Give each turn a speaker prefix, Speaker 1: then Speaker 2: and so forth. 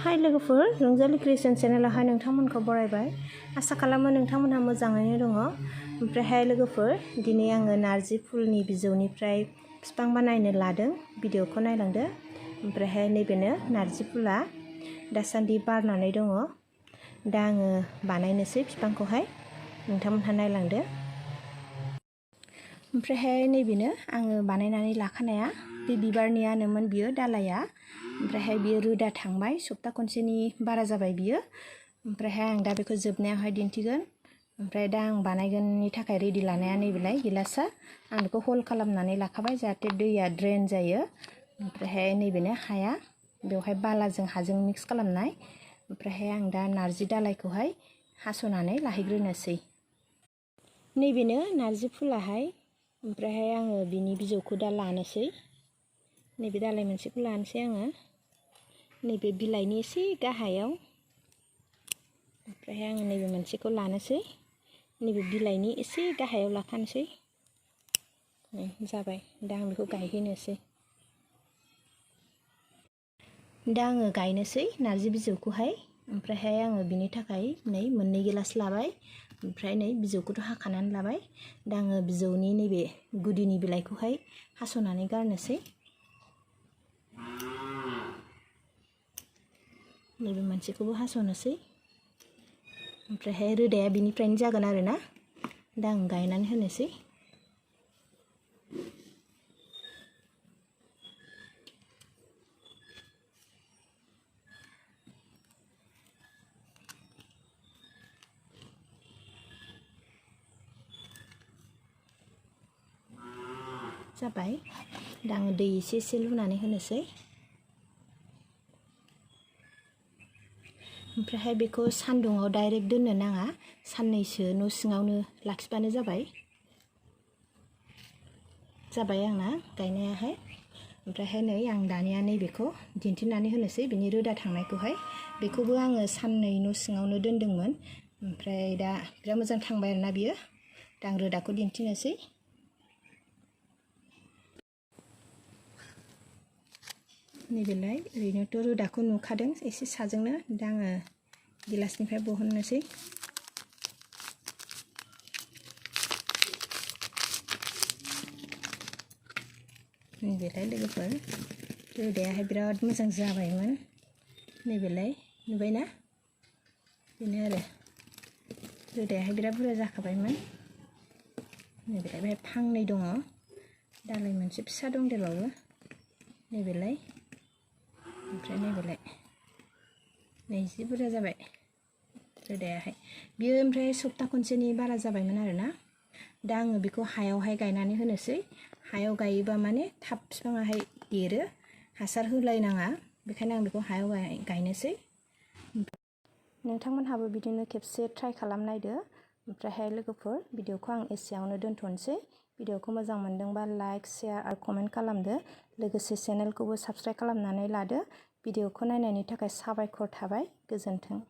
Speaker 1: हाय लोगोफोर, रंजालि क्रिएशन चेनेलावहाय नोंथांमोनखौ बरायबाय। आसा खालामो नोंथांमोनहा मोजाङैनो दङ। ओमफ्रायहाय लोगोफोर, दिनै आङो नारजि फुलनि बिजौनिफ्राय बिफां बानायनो लादों। भिडिअखौ नायलांदो। ओमफ्रायहाय नैबेनो नारजि फुला दासान्दि बारनानै दङ। दा आङो बानायनोसै बिफांखौहाय, नोंथांमोनहा नायलांदो। ओमफ्रायहाय नैबेनो आङो बानायनानै लाखानाया, बे बिबारनियानोमोन बियो दालाया। ओमफ्रायहाय बियो रोदा थांबाय, सप्ता खनसेनि बारा जाबाय बियो। ओमफ्रायहाय आं दा बेखौ जोबनायावहाय दिन्थिगोन। ओमफ्राय दा आं बानायगोननि थाखाय रेडि लानाया नैबेलाय गिलासा। आं बेखौ हल खालामनानै लाखाबाय जाहाथे दैया ड्रेन जायो। ओमफ्रायहाय नैबेनो हाया, बेवहाय बालाजों हाजों मिक्स खालामनाय। ओमफ्रायहाय आं दा नारजि दालायखौहाय हास'नानै लाहैग्रोनोसै। नैबेनो नारजि फुलाहाय। ओमफ्रायहाय आङो बिनि बिजौखौ दा लानोसै। नैबे दालाय मोनसेखौ लानोसै आङो, नैबे बिलाइनि एसे गाहायाव। ओमफ्रायहाय आङो नैबे मोनसेखौ लानोसै, नैबे बिलाइनि एसे गाहायाव लाखानोसै। जाबाय, दा आं बेखौ गायहैनोसै। दा आङो गायनोसै नारजि बिजौखौहाय। ओमफ्रायहाय आङो बिनि थाखाय नै मोननै गिलास लाबाय। ओमफ्राय नै बिजौखौथ' हाखानानै लाबाय। दा आङो बिजौनि नैबे गुदिनि बिलाइखौहाय हास'नानै गारनोसै। नैबे मोनसेखौबो हास'नोसै। ओमफ्रायहाय रोदाया बिनिफ्रायनो जागोन आरोना। दा आं गायनानै होनोसै। जाबाय, दा आङो दै एसे एसे लुनानै होनोसै। ओमफ्रायहाय बेखौ सान्दुङाव डाइरेक्ट दोननो नाङा, साननैसो न' सिङावनो लाखिबानो जाबाय। जाबाय आंना गायनायाहाय। ओमफ्रायहाय नै आं दानिया नैबेखौ दिन्थिनानै होनोसै, बिनि रोदा थांनायखौहाय। बेखौबो आङो साननै न' सिङावनो दोनदोंमोन। ओमफ्राय दा बिराद मोजां थांबाय आरोना बियो। दा आं रोदाखौ दिन्थिनोसै। नैबेलाय ओरैनोथ' रोदाखौ नुखादों एसे साजोंनो। दा आङो गिलासनिफ्राय बहननोसै। नैबेलाय लोगोफोर, रोदायाहाय बिराद मोजां जाबायमोन। नैबेलाय नुबायना? बेनो आरो, रोदायाहाय बिराद बुरजा जाखाबायमोन। नैबेलाय बेहाय फांनै दङ, दालाय मोनसे फिसा दंदेरबावो। नैबेलाय, ओमफ्राय नैबेलाय, नै जि बुरजा जाबाय रोदायाहाय। बियो ओमफ्राय सप्ता खनसेनि बारा जाबायमोन आरोना। दा आङो बेखौ हायावहाय गायनानै होनोसै। हायाव गायोबा माने थाब बिफाङाहाय देरो, हासार होलायनाङा। बेखायनो आं बेखौ हायाव गायनोसै। नोंथांमोनहाबो बिदिनो खेबसे ट्राइ खालामनायदो। ओमफ्रायहाय लोगोफोर, भिडिअखौ आं एसेयावनो दोनथ'नोसै। भिडिअखौ मोजां मोनदोंबा लाइक, शेयार आरो कमेन्ट खालामदो। लोगोसे चेनेलखौबो साबस्क्राइब खालामनानै लादो। भिडिअखौ नायनायनि थाखाय साबायखर थाबाय। गोजोन्थों।